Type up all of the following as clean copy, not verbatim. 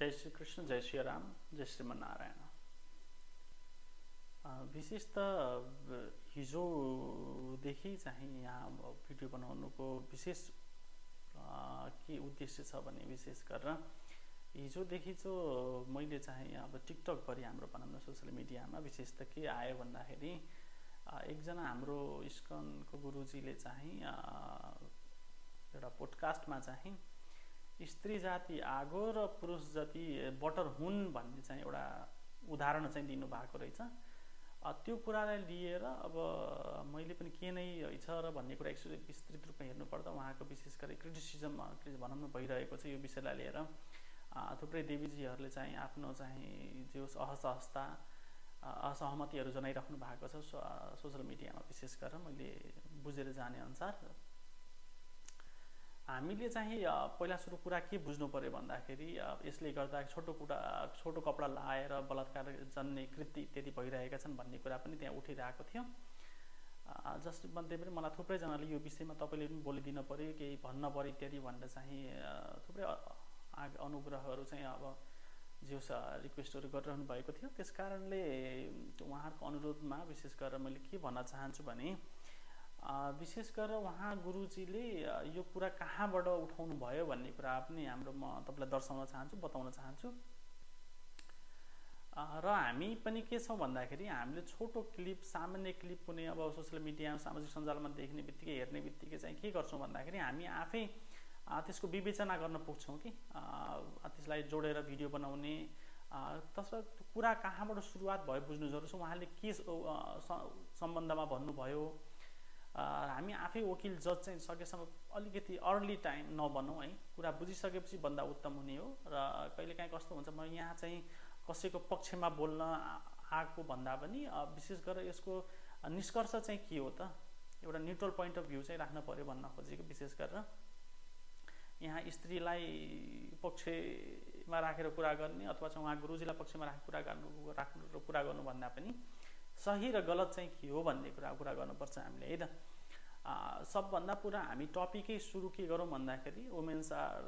जय श्री कृष्ण, जय श्री राम, जय श्रीमन्नारायण। विशेष त हिजोदेखि चाहिँ यहाँ भिडियो बनाउनुको विशेष के उद्देश्य छ भने विशेष गरेर हिजोदेखि मैले चाहिँ अब टिकटकभरि हाम्रो भनौँ न सोसियल मिडियामा विशेष त के आयो भन्दाखेरि एकजना हाम्रो इस्कनको गुरुजीले चाहिँ एउटा पोडकास्टमा चाहिँ स्त्री जाति आगो र पुरुष जाति बटर हुन् भन्ने चाहिँ एउटा उदाहरण चाहिँ दिनुभएको रहेछ। त्यो कुरालाई लिएर अब मैले पनि के नै रहेछ र भन्ने कुरा विस्तृत रूपमा हेर्नुपर्दा उहाँको विशेष गरी क्रिटिसिजम भनौँ न भइरहेको छ। यो विषयलाई लिएर थुप्रै देवीजीहरूले चाहिँ आफ्नो चाहिँ जो असहजता असहमतिहरू जनाइराख्नु भएको छ सोसियल मिडियामा। विशेष गरेर मैले बुझेर जाने अनुसार हामीले चाहिँ पहिला सुरु कुरा के बुझ्नु पर्यो भन्दाखेरि यसले गर्दा छोटो कपडा लाएर बलात्कार जन्ने कृत्य इत्यादि भइरहेका छन् भन्ने कुरा पनि त्यहाँ उठिरहेको थियो। जसमध्ये पनि मलाई थुप्रैजनाले यो विषयमा तपाईँले पनि बोलिदिनु पर्यो, केही भन्न पर्यो इत्यादि भनेर चाहिँ थुप्रै अनुग्रहहरू चाहिँ अब जो रिक्वेस्टहरू गरिरहनु भएको थियो। त्यस कारणले उहाँहरूको अनुरोधमा विशेष गरेर मैले के भन्न चाहन्छु भने विशेष गरेर उहाँ गुरुजीले यो कुरा कहाँबाट उठाउनु भयो भन्ने कुरा पनि म तपाईँलाई दर्शाउन चाहन्छु, बताउन चाहन्छु। र हामी पनि के छौँ भन्दाखेरि हामीले छोटो क्लिप सामान्य क्लिप कुनै अब सोसियल मिडिया सामाजिक सञ्जालमा देख्ने बित्तिकै हेर्ने बित्तिकै चाहिँ के गर्छौँ भन्दाखेरि हामी आफै त्यसको विवेचना गर्न पुग्छौँ कि त्यसलाई जोडेर भिडियो बनाउने तसर्थ कुरा कहाँबाट सुरुवात भयो बुझ्नु जरुरी छ। उहाँले के सम्बन्धमा भन्नुभयो हामी आफै वकिल जज चाहिँ सकेसम्म अलिकति अर्ली टाइम नबनौँ है। कुरा बुझिसकेपछि भन्दा उत्तम हुने हो। र कहिलेकाहीँ कस्तो हुन्छ म यहाँ चाहिँ कसैको पक्षमा बोल्न आएको भन्दा पनि विशेष गरेर यसको निष्कर्ष चाहिँ के हो त एउटा न्युट्रल पोइन्ट अफ भ्यू चाहिँ राख्न पर्यो भन्न खोजेको। विशेष गरेर यहाँ स्त्रीलाई पक्षमा राखेर कुरा गर्ने अथवा चाहिँ उहाँ गुरुजीलाई पक्षमा राखेर कुरा गर्नुभन्दा पनि सही र गलत चाहिँ के हो भन्ने कुरा गर्नुपर्छ हामीले है त। सबभन्दा पुरा हामी टपिकै सुरु के गरौँ भन्दाखेरि womens are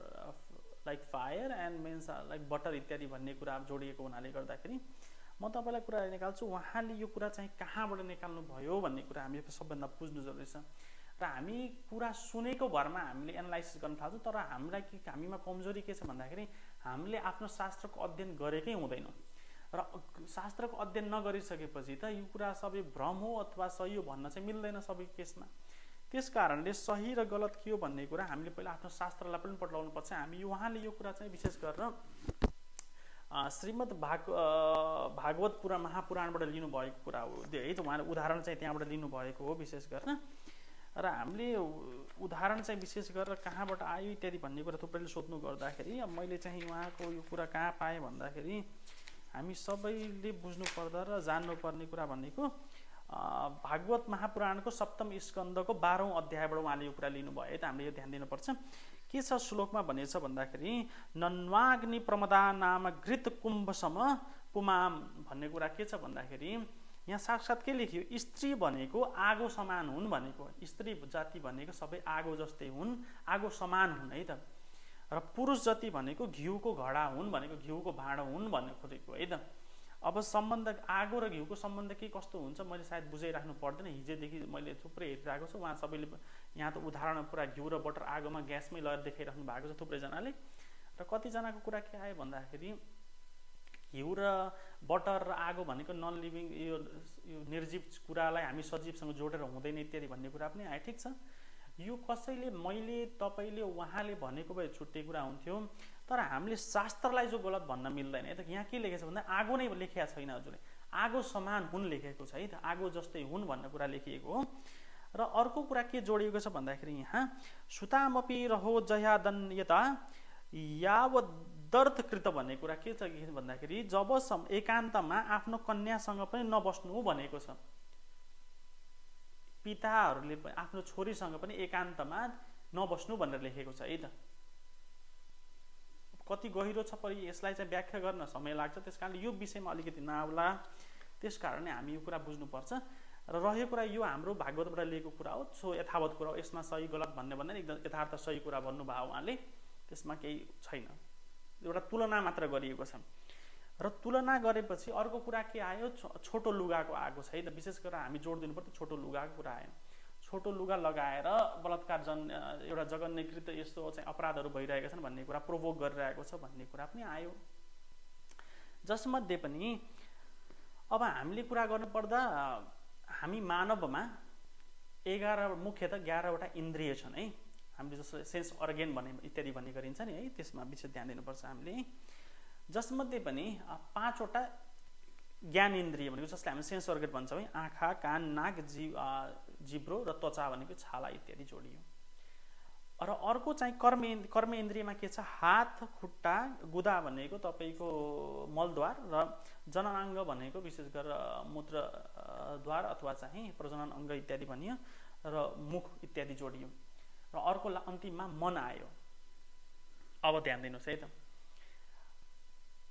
like fire and mens are like butter इत्यादि भन्ने कुरा जोडिएको हुनाले गर्दाखेरि म तपाईँलाई कुरा निकाल्छु उहाँले यो कुरा चाहिँ कहाँबाट निकाल्नु भयो भन्ने कुरा हामी सबभन्दा बुझ्नु जरुरी छ। र हामी कुरा सुनेको भरमा हामीले एनालाइसिस गर्न थाल्छौँ। तर हामीमा कमजोरी के छ भन्दाखेरि हामीले आफ्नो शास्त्रको अध्ययन गरेकै हुँदैनौँ र शास्त्रको अध्ययन नगरिसकेपछि त यो कुरा सबै भ्रम हो अथवा सही हो भन्न चाहिँ मिल्दैन सबै केसमा। त्यस कारणले सही र गलत के हो भन्ने कुरा हामीले पहिला आफ्नो शास्त्रलाई पनि पढ्लाउनु पर्छ। हामी उहाँले यो कुरा चाहिँ विशेष गरेर श्रीमद् भागवत पुराण महापुराणबाट लिनुभएको कुरा हो है त। उहाँले उदाहरण चाहिँ त्यहाँबाट लिनुभएको हो विशेष गरेर। र हामीले उदाहरण चाहिँ विशेष गरेर कहाँबाट आयो इत्यादि भन्ने कुरा थुप्रैले सोध्नु गर्दाखेरि मैले चाहिँ उहाँको यो कुरा कहाँ पाएँ भन्दाखेरि हामी सबैले बुझ्नु पर्दा र जान्नुपर्ने कुरा भनेको भागवत महापुराणको सप्तम स्कन्दको 12औं अध्यायबाट उहाँले यो कुरा लिनुभयो है त। हामीले यो ध्यान दिनुपर्छ। के छ श्लोकमा भनेछ भन्दाखेरि नन्वाग्नि प्रमदा नाम घृत कुम्भसम पुमाम भन्ने कुरा के छ भन्दाखेरि यहाँ साक्षात् के लेखियो स्त्री भनेको आगो समान हुन् भनेको। स्त्री जाति भनेको सबै आगो जस्तै हुन्, आगो समान हुन् है त। र पुरुष जाति भनेको घिउको घडा हुन् भनेको, घिउको भाँडो हुन् भन्ने खोजेको है त। अब सम्बन्ध आगो र घिउको सम्बन्ध के कस्तो हुन्छ मैले सायद बुझाइराख्नु पर्दैन। हिजोदेखि मैले थुप्रै हेरिरहेको छु। उहाँ सबैले यहाँ त उदाहरण पुरा घिउ र बटर आगोमा ग्यासमै लगाएर देखाइराख्नु भएको छ थुप्रैजनाले। र कतिजनाको कुरा के आयो भन्दाखेरि घिउ र बटर र आगो भनेको नन लिभिङ यो निर्जीव कुरालाई हामी सजीवसँग जोडेर हुँदैन इत्यादि भन्ने कुरा पनि आयो। ठिक छ, यो कसैले मैले तपाईँले उहाँले भनेको भए छुट्टै कुरा हुन्थ्यो। तर हामीले शास्त्रलाई जो गलत भन्न मिल्दैन है त। यहाँ के लेखेको छ भन्दा आगो नै लेखेको छैन हजुरले, आगो समान हुन् लेखेको छ है त। आगो जस्तै हुन् भन्ने कुरा लेखिएको हो। र अर्को कुरा के जोडिएको छ भन्दाखेरि यहाँ सुतामपि रहो जयादन्यता यावदर्थकृत भन्ने कुरा के छ भन्दाखेरि जबसम्म एकान्तमा आफ्नो कन्यासँग पनि नबस्नु भनेको छ। पिताहरूले आफ्नो छोरीसँग पनि एकान्तमा नबस्नु भनेर लेखेको छ है त। कति गहिरो छ परि यसलाई चाहिँ व्याख्या गर्न समय लाग्छ। त्यसकारणले यो विषयमा अलिकति नआउला। त्यस कारणले हामी यो कुरा बुझ्नुपर्छ। र रह्यो कुरा यो हाम्रो भागवतबाट लिएको कुरा हो, सो यथावत कुरा हो। यसमा सही गलत भन्ने एकदम यथार्थ सही कुरा भन्नुभयो उहाँले, त्यसमा केही छैन। एउटा तुलना मात्र गरिएको छ। र तुलना गरेपछि अर्को कुरा के आयो, छोटो लुगाको आएको छ है त। विशेष गरेर हामी जोड दिनु पर्यो छोटो लुगाको कुरा आयो। छोटो लुगा लगाएर बलात्कार एउटा जघन्यकृत यस्तो चाहिँ अपराधहरू भइरहेका छन् भन्ने कुरा, प्रोभोक गरिरहेको छ भन्ने कुरा पनि आयो। जसमध्ये पनि अब हामीले कुरा गर्नुपर्दा हामी मानवमा 11 मुख्यतः 11वटा इन्द्रिय छन् है। हामीले जस्तो सेन्स अर्गेन भने इत्यादि भन्ने गरिन्छ नि है, त्यसमा विशेष ध्यान दिनुपर्छ हामीले। जसमध्ये पनि 5वटा ज्ञान इन्द्रिय भनेको जसलाई हामी सेन्स अर्गेन भन्छौँ है, आँखा, कान, नाक, जिब्रो र त्वचा भनेको छाला इत्यादि जोडियो। र अर्को चाहिँ कर्म इन्द्रियमा के छ, हात, खुट्टा, गुदा भनेको तपाईँको मलद्वार र जननाङ्ग भनेको विशेष गरेर मूत्रद्वार अथवा चाहिँ प्रजनन अङ्ग इत्यादि भनियो, र मुख इत्यादि जोडियो। र अर्को अन्तिममा मन आयो। अब ध्यान दिनुहोस् है त,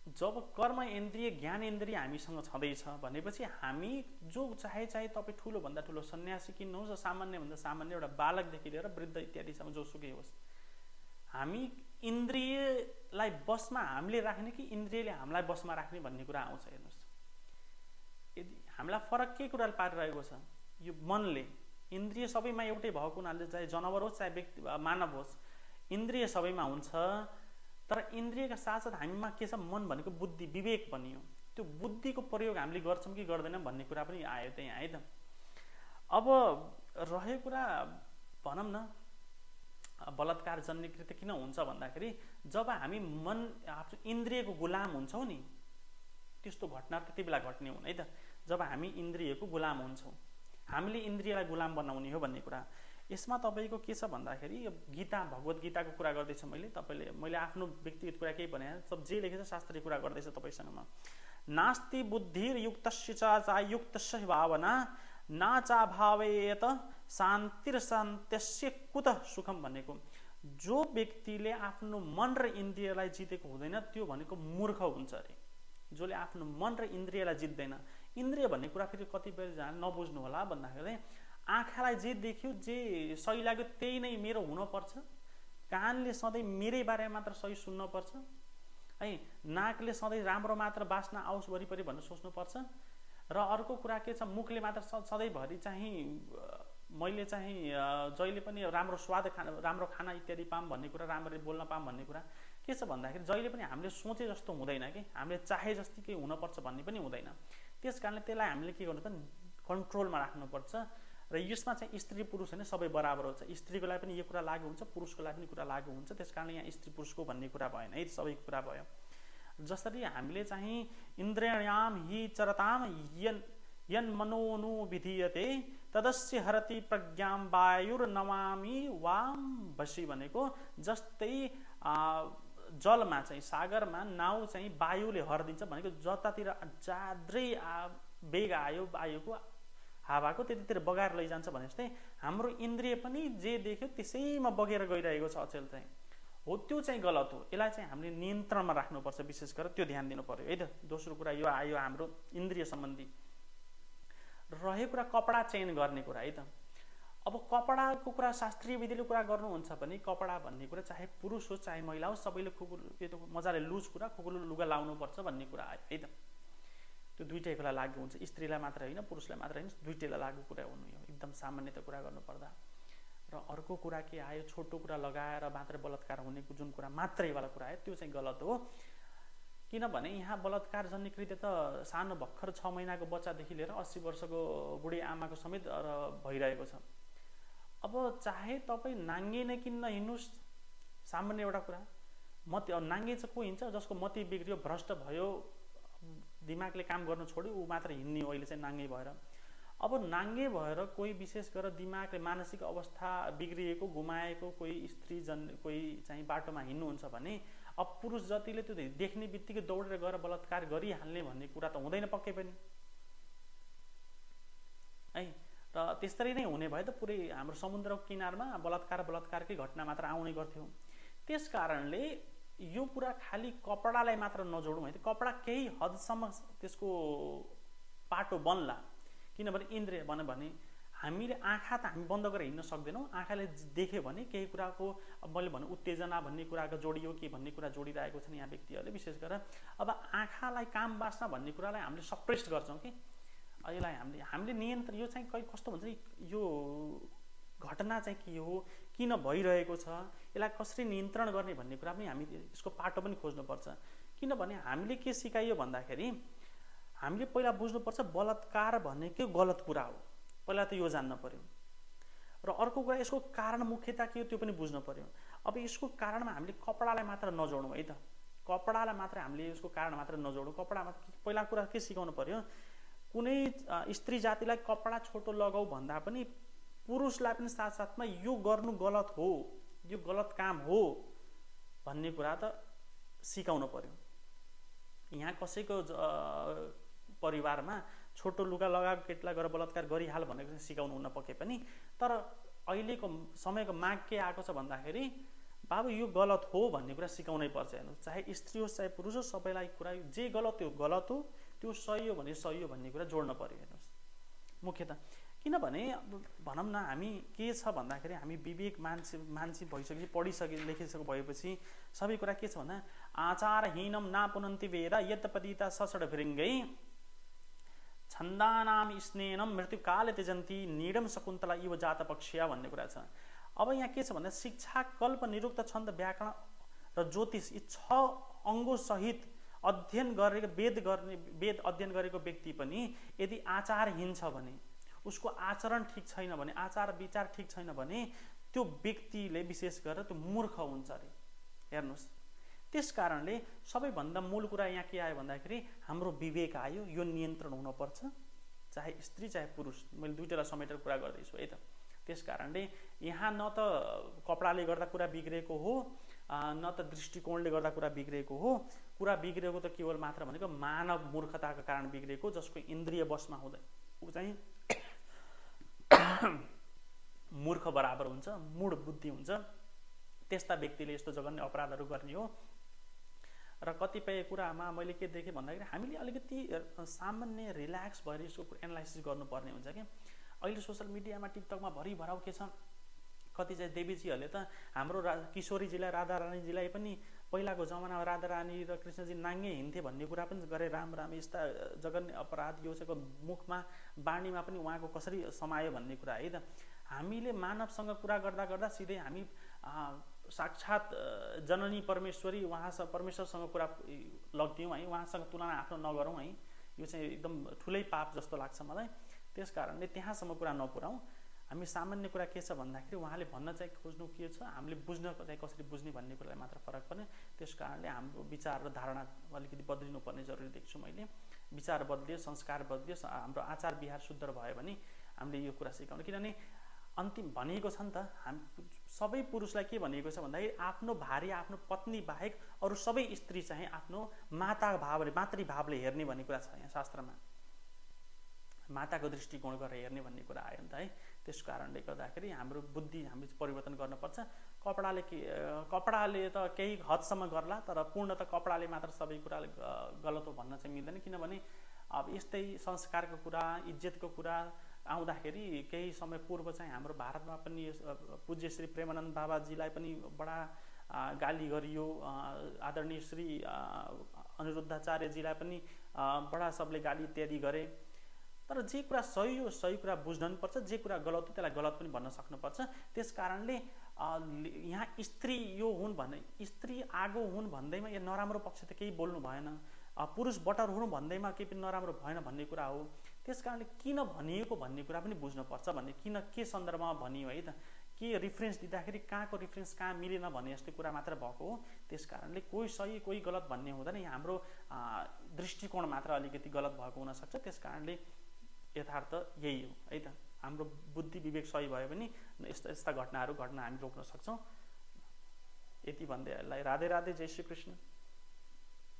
जब कर्म इन्द्रिय ज्ञान इन्द्रिय हामीसँग छँदैछ भनेपछि हामी जो चाहे तपाईँ ठुलोभन्दा ठुलो सन्यासी किन्नुहोस् र सामान्यभन्दा सामान्य एउटा बालकदेखि लिएर वृद्ध इत्यादिसम्म जोसुकै होस्, हामी इन्द्रियलाई बसमा हामीले राख्ने कि इन्द्रियले हामीलाई बसमा राख्ने भन्ने कुरा आउँछ। हेर्नुहोस्, यदि हामीलाई फरक के कुरा पारिरहेको छ, यो मनले। इन्द्रिय सबैमा एउटै भएको हुनाले चाहे जनावर होस् चाहे व्यक्ति मानव होस्, इन्द्रिय सबैमा हुन्छ। तर इन्द्रियका साथसाथ हामीमा के छ, मन भनेको बुद्धि, विवेक बनियो। त्यो बुद्धिको प्रयोग हामीले गर्छौँ कि गर्दैनौँ भन्ने कुरा पनि आयो त्यही है त। अब रह्यो कुरा भनौँ न, बलात्कार जन्य कृत्य किन हुन्छ भन्दाखेरि जब हामी मन आफ्नो इन्द्रियको गुलाम हुन्छौँ नि, त्यस्तो घटना त्यति बेला घट्ने हुन् है त, जब हामी इन्द्रियको गुलाम हुन्छौँ। हामीले इन्द्रियलाई गुलाम बनाउने हो भन्ने कुरा। यसमा तपाईँको के छ भन्दाखेरि गीता, भगवत गीताको कुरा गर्दैछु मैले आफ्नो व्यक्तिगत कुरा केही भने सब जे लेखेछ शास्त्रीय कुरा गर्दैछ तपाईँसँग। नास्ति बुद्धिर्युक्तस्य च युक्तस्य भावना नाचा भावेत शान्तिर्शान्त्यस्य कुतः सुखम भनेको, जो व्यक्तिले आफ्नो मन र इन्द्रियलाई जितेको हुँदैन त्यो भनेको मूर्ख हुन्छ अरे। जसले आफ्नो मन र इन्द्रियलाई जित्दैन, इन्द्रिय भन्ने कुरा फेरि कतिपय जना नबुझ्नु होला भन्दाखेरि आँखालाई जे देख्यो, जे सही लाग्यो त्यही नै मेरो हुनुपर्छ, कानले सधैँ मेरै बारेमा मात्र सही सुन्नुपर्छ है, नाकले सधैँ राम्रो मात्र बास्ना आओस् वरिपरि भनेर सोच्नुपर्छ। र अर्को कुरा के छ, मुखले मात्र सधैँभरि चाहिँ मैले चाहिँ जहिले पनि राम्रो स्वाद राम्रो खाना इत्यादि पाऊँ भन्ने कुरा, राम्ररी बोल्न पाऊँ भन्ने कुरा के छ भन्दाखेरि जहिले पनि हामीले सोचे जस्तो हुँदैन कि हामीले चाहे जस्तै हुनुपर्छ भन्ने पनि हुँदैन। त्यस कारणले त्यसलाई हामीले के गर्नु पर्छ, कन्ट्रोलमा राख्नुपर्छ। र यसमा चाहिँ स्त्री पुरुष होइन, सबै बराबर हुन्छ। स्त्रीको लागि पनि यो कुरा लागु हुन्छ, पुरुषको लागि पनि कुरा लागु हुन्छ। त्यस कारणले यहाँ स्त्री पुरुषको भन्ने कुरा भएन है, सबैको कुरा भयो। जसरी हामीले चाहिँ इन्द्रियाणाम हि चरताम यन मनोनुविधीयते तदस्य हरति प्रज्ञाम वायुर्नमामि वाम भसी भनेको जस्तै जलमा चाहिँ सागरमा नाउ चाहिँ वायुले हरिदिन्छ भनेको जतातिर जाद्रै वेग आयो वायुको हावाको त्यतितिर बगाएर लैजान्छ भने जस्तै हाम्रो इन्द्रिय पनि जे देख्यो त्यसैमा बगेर गइरहेको छ अचेल चाहिँ हो, त्यो चाहिँ गलत हो। यसलाई चाहिँ हामीले नियन्त्रणमा राख्नुपर्छ, विशेष गरेर त्यो ध्यान दिनु पर्यो है त। दोस्रो कुरा यो आयो हाम्रो इन्द्रिय सम्बन्धी। रह्यो कुरा कपडा चयन गर्ने कुरा है त। अब कपडाको कुरा शास्त्रीय विधिले कुरा गर्नुहुन्छ भने कपडा भन्ने कुरा चाहे पुरुष होस् चाहे महिला होस् सबैले मजाले लुज कुरा खुकुलो लुगा लाउनुपर्छ भन्ने कुरा आयो है त। त्यो दुईटैको लागि लागु हुन्छ, स्त्रीलाई मात्र होइन पुरुषलाई मात्र होइन, दुईटैलाई लागु कुरा हुनु हो एकदम सामान्यतः कुरा गर्नुपर्दा। र अर्को कुरा के आयो, छोटो कुरा लगाएर मात्र बलात्कार हुनेको जुन कुरा मात्रैवाला कुरा आयो त्यो चाहिँ गलत हो। किनभने यहाँ बलात्कार जन्य कृत्य त सानो भर्खर 6 महिनाको बच्चादेखि लिएर 80 वर्षको बुढी आमाको समेत भइरहेको छ। अब चाहे तपाईँ नाङ्गे नै किन्न हिँड्नुहोस्, सामान्य एउटा कुरा, मती नाङ्गे चाहिँ को हिँड्छ जसको मती बिग्रियो, भ्रष्ट भयो, दिमागले काम गर्न छोड्यो, ऊ मात्र हिँड्ने हो अहिले चाहिँ नाङ्गे भएर। अब नाङ्गे भएर कोही विशेष गरेर दिमागले मानसिक अवस्था बिग्रिएको गुमाएको कोही स्त्री कोही चाहिँ बाटोमा हिँड्नुहुन्छ भने अब पुरुष जतिले त्यो देख्ने बित्तिकै दौडेर गएर बलात्कार गरिहाल्ने भन्ने कुरा त हुँदैन पक्कै पनि है। र त्यसरी नै हुने भए त पुरै हाम्रो समुद्रको किनारमा बलात्कारकै घटना मात्र आउने गर्थ्यो। त्यस कारणले यो कुरा खाली कपडालाई मात्र नजोडौँ है, कपडा केही हदसम्म त्यसको पाटो बन्ला। किनभने इन्द्रिय भन्यो भने हामीले आँखा त हामी बन्द गरेर हिँड्न सक्दैनौँ। आँखाले देख्यो भने केही कुराको मैले भने उत्तेजना भन्ने कुराको जोडियो कि भन्ने कुरा जोडिरहेको छन् यहाँ व्यक्तिहरूले विशेष गरेर। अब आँखालाई काम वासना भन्ने कुरालाई हामीले सप्रेस गर्छौँ कि यसलाई हामीले नियन्त्रण, यो चाहिँ कस्तो भन्छ नि, यो घटना चाहिँ के हो, किन भइरहेको छ, यसलाई कसरी नियन्त्रण गर्ने भन्ने कुरा पनि हामी यसको पाटो पनि खोज्नुपर्छ। किनभने हामीले के सिकाइयो भन्दाखेरि हामीले पहिला बुझ्नुपर्छ बलात्कार भनेको गलत कुरा हो, पहिला त यो जान्न पर्यो। र अर्को कुरा यसको कारण मुख्यता के हो त्यो पनि बुझ्नु पर्यो। अब यसको कारणमा हामीले कपडालाई मात्र नजोडौँ है त, कपडालाई मात्र हामीले यसको कारण मात्र नजोडौँ। कपडामा पहिला कुरा के सिकाउनु पर्यो, कुनै स्त्री जातिलाई कपडा छोटो लगाऊ भन्दा पनि पुरुषलाई पनि साथसाथमा यो गर्नु गलत हो, यो गलत काम हो भन्ने कुरा त सिकाउनु पर्यो। यहाँ कसैको परिवारमा छोटो लुगा लगाएको केटीलाई गएर बलात्कार गरिहाल भनेको चाहिँ सिकाउनु हुन पके पनि, तर अहिलेको समयको माग के आएको छ भन्दाखेरि बाबु यो गलत हो भन्ने कुरा सिकाउनै पर्छ। हेर्नुहोस्, चाहे स्त्री होस् चाहे पुरुष होस्, सबैलाई कुरा जे गलत हो गलत हो, त्यो सही हो भने सही हो भन्ने कुरा जोड्न पर्यो। हेर्नुहोस् मुख्यतः किनभने भनौँ न हामी के छ भन्दाखेरि हामी विवेक मान्छे भइसकेपछि, पढिसके लेखिसके भएपछि सबै कुरा के छ भन्दा आचारहीनम नापुनन्ति वेद यद्यपदिता ससड भृङ्गै छन्दानाम स्नेनम मृत्युकाले त्यजन्ती नीडम शकुन्तला इव जातपक्षिया भन्ने कुरा छ। अब यहाँ के छ भन्दा शिक्षा, कल्प, निरुक्त, छन्द, व्याकरण र ज्योतिष यी 6 अङ्गो सहित अध्ययन गरेको वेद अध्ययन गरेको व्यक्ति पनि यदि आचारहीन छ भने, उसको आचरण ठीक छैन भने, आचार विचार ठीक छैन भने त्यो व्यक्तिले विशेष गरेर त्यो मूर्ख हुन्छ अरे। हेर्नुहोस्, त्यस कारणले सबैभन्दा मूल कुरा यहाँ के आयो भन्दाखेरि हाम्रो विवेक आयो, यो नियन्त्रण हुनुपर्छ, चाहे स्त्री चाहे पुरुष। मैले दुईटालाई समेटेर कुरा गर्दैछु है त। त्यस कारणले यहाँ न त कपडाले गर्दा कुरा बिग्रेको हो, न त दृष्टिकोणले गर्दा कुरा बिग्रेको हो। कुरा बिग्रेको त केवल मात्र भनेको मानव मूर्खताको कारण बिग्रेको, जसको इन्द्रिय वशमा हुँदैन ऊ चाहिँ मूर्ख बराबर हुन्छ, मूढ बुद्धि हुन्छ। त्यस्ता व्यक्तिले यस्तो जघन्य अपराधहरू गर्ने हो। र कतिपय कुरामा मैले के देखेँ भन्दाखेरि हामीले अलिकति सामान्य रिल्याक्स भएर यसको एनालाइसिस गर्नुपर्ने हुन्छ कि अहिले सोसियल मिडियामा टिकटकमा भरिभराउ के छ, कति चाहिँ देवीजीहरूले त हाम्रो किशोरीजीलाई, राधारानीजीलाई पनि पहिलाको जमानामा राधारानी र कृष्णजी नाङ्गे हिँड्थे भन्ने कुरा पनि गरे। राम यस्ता जघन्य अपराध यो चाहिँ मुखमा बाणीमा पनि उहाँको कसरी समायो भन्ने कुरा है त। हामीले मानवसँग कुरा गर्दा गर्दा सिधै हामी साक्षात् जननी परमेश्वरी उहाँसँग परमेश्वरसँग कुरा लग्दियौँ है, उहाँसँग तुलना आफ्नो नगरौँ है। यो चाहिँ एकदम ठुलै पाप जस्तो लाग्छ मलाई। त्यस कारणले त्यहाँसम्म कुरा नपुऱ्याउँ। हामी सामान्य कुरा के छ भन्दाखेरि उहाँले भन्न चाहिँ खोज्नु के छ, हामीले बुझ्न चाहिँ कसरी बुझ्ने भन्ने कुरालाई मात्र फरक पर्ने। त्यस कारणले हाम्रो विचार र धारणा अलिकति बदलिनुपर्ने जरुरी देख्छु मैले। विचार बदलियो, संस्कार बदलियो, हाम्रो आचार विहार शुद्ध भयो भने हामीले यो कुरा सिकाउनु। किनभने अन्तिम भनिएको छ नि त, सबै पुरुषलाई के भनिएको छ भन्दाखेरि आफ्नो भार्य, आफ्नो पत्नी बाहेक अरू सबै स्त्री चाहिँ आफ्नो मातृभावले हेर्ने भन्ने कुरा छ यहाँ शास्त्रमा। माताको दृष्टिकोण गरेर हेर्ने भन्ने कुरा आयो नि त है। त्यस कारणले गर्दाखेरि हाम्रो बुद्धि हामी परिवर्तन गर्नुपर्छ। कपडाले त केही हदसम्म गर्ला, तर पूर्ण त कपडाले मात्र सबै कुरा गलत हो भन्न चाहिँ मिल्दैन। किनभने अब यस्तै संस्कारको कुरा, इज्जतको कुरा आउँदाखेरि केही समय पूर्व चाहिँ हाम्रो भारतमा पनि पूज्य श्री प्रेमानन्द बाबाजीलाई पनि बडा गाली गरियो, आदरणीय श्री अनिरुद्धाचार्यजीलाई पनि बडा सबले गाली इत्यादि गरे। तर जे कुरा सही हो सही कुरा बुझ्न पनि पर्छ, जे कुरा गलत हो त्यसलाई गलत पनि भन्न सक्नुपर्छ। त्यस कारणले यहाँ स्त्री यो हुन् भन्दै, स्त्री आगो हुन् भन्दैमा यो नराम्रो पक्ष त केही बोल्नु भएन, पुरुष बटर हुनु भन्दैमा केही पनि नराम्रो भएन भन्ने कुरा हो। त्यस कारणले किन भनिएको भन्ने कुरा पनि बुझ्नुपर्छ, भन्ने किन के सन्दर्भमा भनियो है त, के रिफरेन्स दिँदाखेरि कहाँको रिफरेन्स कहाँ मिलेन भन्ने जस्तो कुरा मात्र भएको हो। त्यस कारणले कोही सही कोही गलत भन्ने हुँदैन, यहाँ हाम्रो दृष्टिकोण मात्र अलिकति गलत भएको हुनसक्छ। त्यस कारणले यथार्थ यही हो है त। हाम्रो बुद्धि विवेक सही भयो भने यस्ता घटनाहरू घट्न हामी रोक्न सक्छौँ। यति भन्दै राधे राधे, जय श्री कृष्ण।